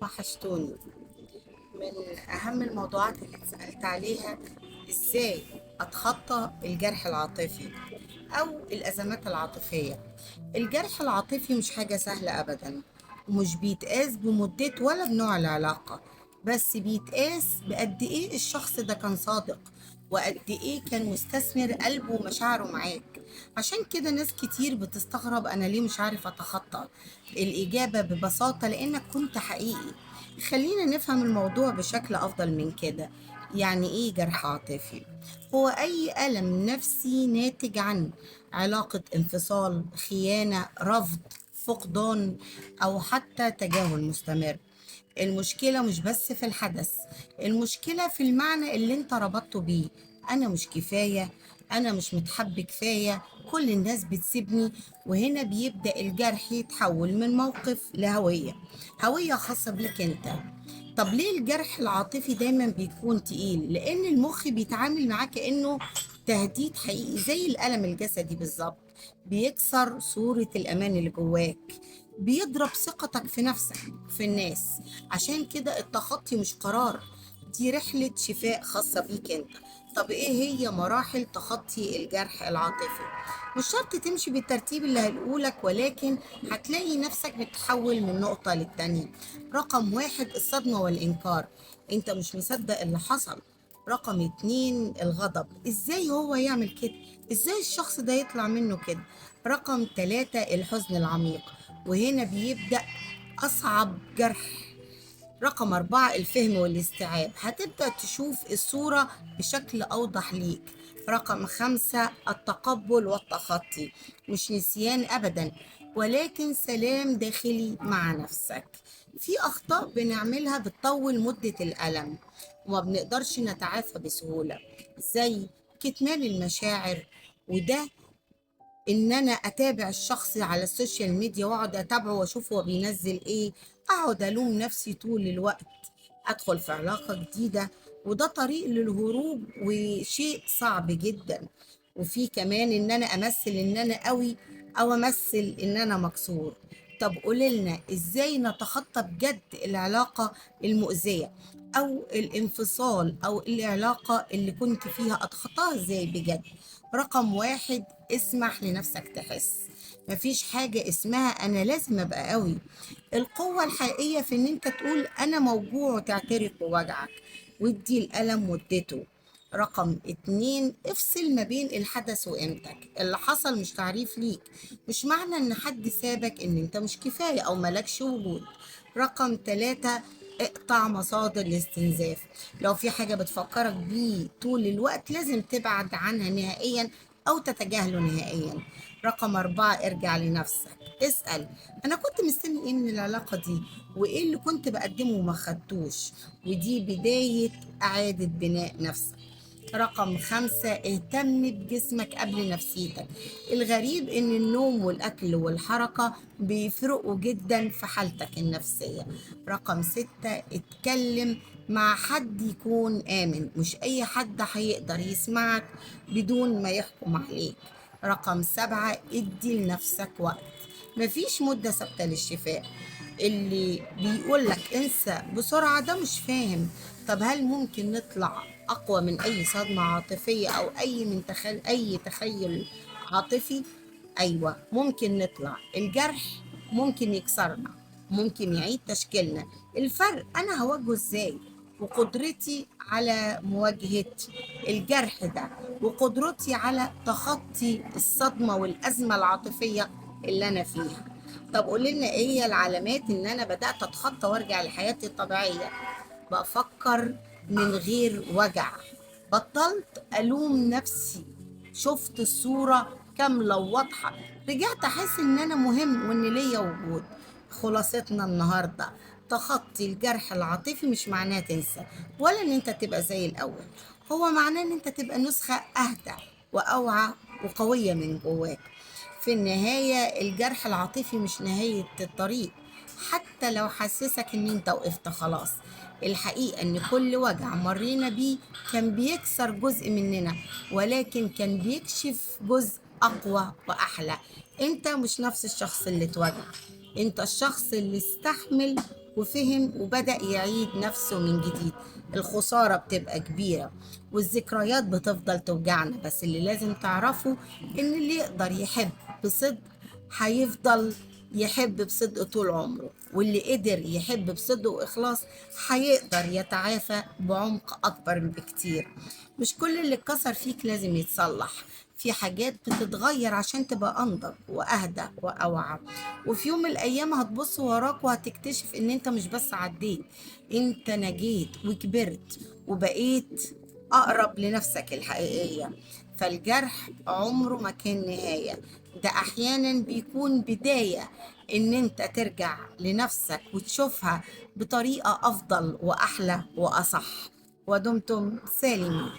وحشتوني. من أهم الموضوعات اللي اتسألت عليها إزاي أتخطى الجرح العاطفي أو الأزمات العاطفية. الجرح العاطفي مش حاجة سهلة أبدا، ومش بيتقاس بمدته ولا بنوع العلاقة، بس بيتقاس بقد إيه الشخص ده كان صادق وقد إيه كان مستثمر قلبه ومشاعره معاك. عشان كده ناس كتير بتستغرب أنا ليه مش عارف أتخطى. الإجابة ببساطة لأنك كنت حقيقي. خلينا نفهم الموضوع بشكل أفضل من كده. يعني إيه جرح عاطفي؟ هو أي ألم نفسي ناتج عن علاقة انفصال، خيانة، رفض، فقدان، أو حتى تجاهل مستمر. المشكلة مش بس في الحدث، المشكلة في المعنى اللي انت ربطته بيه. أنا مش كفاية، أنا مش متحب كفاية، كل الناس بتسيبني. وهنا بيبدأ الجرح يتحول من موقف لهوية، هوية خاصة بيك انت. طب ليه الجرح العاطفي دايما بيكون تقيل؟ لأن المخ بيتعامل معاه كأنه تهديد حقيقي، زي الألم الجسدي بالظبط. بيكسر صورة الأمان اللي جواك، بيضرب ثقتك في نفسك في الناس. عشان كده التخطي مش قرار، دي رحلة شفاء خاصة بيك انت. طب ايه هي مراحل تخطي الجرح العاطفي؟ مش شرط تمشي بالترتيب اللي هنقولك، ولكن هتلاقي نفسك بتحول من نقطة للتانية. رقم 1، الصدمة والإنكار، انت مش مصدق اللي حصل. رقم 2، الغضب، ازاي هو يعمل كده؟ ازاي الشخص ده يطلع منه كده؟ رقم 3، الحزن العميق، وهنا بيبدأ أصعب جرح. رقم 4، الفهم والاستيعاب، هتبدأ تشوف الصورة بشكل أوضح ليك. رقم 5، التقبل والتخطي، مش نسيان أبدا، ولكن سلام داخلي مع نفسك. في أخطاء بنعملها بتطول مدة الألم وما بنقدرش نتعافى بسهولة، زي كتمان المشاعر، وده ان انا اتابع الشخص على ال social media واقعد اتابعه واشوف هو بينزل ايه، اقعد الوم نفسي طول الوقت، ادخل في علاقة جديدة، وده طريق للهروب وشيء صعب جدا. وفي كمان ان انا امثل ان انا قوي او امثل ان انا مكسور. طب قولي لنا ازاي نتخطى بجد العلاقة المؤذية او الانفصال او العلاقة اللي كنت فيها، اتخطاها ازاي بجد؟ رقم 1، اسمح لنفسك تحس. مفيش حاجة اسمها أنا لازم أبقى قوي. القوة الحقيقية في إن أنت تقول أنا موجوع وتعترف بوجعك، وادي الألم مدته. رقم 2، افصل ما بين الحدث وقيمتك. اللي حصل مش تعريف ليك، مش معنى إن حد سابك إن أنت مش كفاية أو مالكش وجود. رقم 3، اقطع مصادر الاستنزاف. لو في حاجة بتفكرك بيه طول الوقت لازم تبعد عنها نهائيا أو تتجاهله نهائيا. رقم 4، ارجع لنفسك، اسأل أنا كنت مستني إيه من العلاقة دي، وإيه اللي كنت بقدمه وما خدتوش، ودي بداية إعادة بناء نفسك. رقم 5، اهتم بجسمك قبل نفسيتك. الغريب ان النوم والاكل والحركة بيفرقوا جدا في حالتك النفسية. رقم 6، اتكلم مع حد يكون آمن، مش اي حد هيقدر يسمعك بدون ما يحكم عليك. رقم 7، ادي لنفسك وقت، مفيش مدة ثابتة للشفاء. اللي بيقولك انسى بسرعة ده مش فاهم. طب هل ممكن نطلع أقوى من أي صدمة عاطفية أو أي من أي تخيل عاطفي؟ أيوة ممكن نطلع. الجرح ممكن يكسرنا، ممكن يعيد تشكيلنا. الفرق أنا هواجهه إزاي، وقدرتي على مواجهة الجرح ده، وقدرتي على تخطي الصدمة والأزمة العاطفية اللي أنا فيها. طب قولي لنا إيه هي العلامات إن أنا بدأت أتخطى وأرجع لحياتي الطبيعية؟ بفكر من غير وجع، بطلت ألوم نفسي، شفت الصورة كاملة وواضحة، رجعت أحس إن أنا مهم وإن ليا وجود. خلاصتنا النهاردة، تخطي الجرح العاطفي مش معناه تنسى ولا إن أنت تبقى زي الأول، هو معناه إن أنت تبقى نسخة أهدى وأوعى وقوية من جواك. في النهاية الجرح العاطفي مش نهاية الطريق، حتى لو حسسك إن أنت وقفت خلاص. الحقيقة إن كل وجع مرينا بيه كان بيكسر جزء مننا، ولكن كان بيكشف جزء أقوى وأحلى. أنت مش نفس الشخص اللي اتوجع، أنت الشخص اللي استحمل وفهم وبدأ يعيد نفسه من جديد. الخسارة بتبقى كبيرة والذكريات بتفضل توجعنا، بس اللي لازم تعرفه إن اللي يقدر يحب بصدق هيفضل يحب بصدق طول عمره، واللي قدر يحب بصدق وإخلاص هيقدر يتعافى بعمق أكبر بكتير. مش كل اللي اتكسر فيك لازم يتصلح، في حاجات بتتغير عشان تبقى أنضج وأهدى وأوعى. وفي يوم من الأيام هتبص وراك وهتكتشف إن أنت مش بس عديت، أنت نجيت وكبرت وبقيت أقرب لنفسك الحقيقية. فالجرح عمره ما كان نهاية، ده أحيانا بيكون بداية إن أنت ترجع لنفسك وتشوفها بطريقة أفضل وأحلى وأصح. ودمتم سالمين.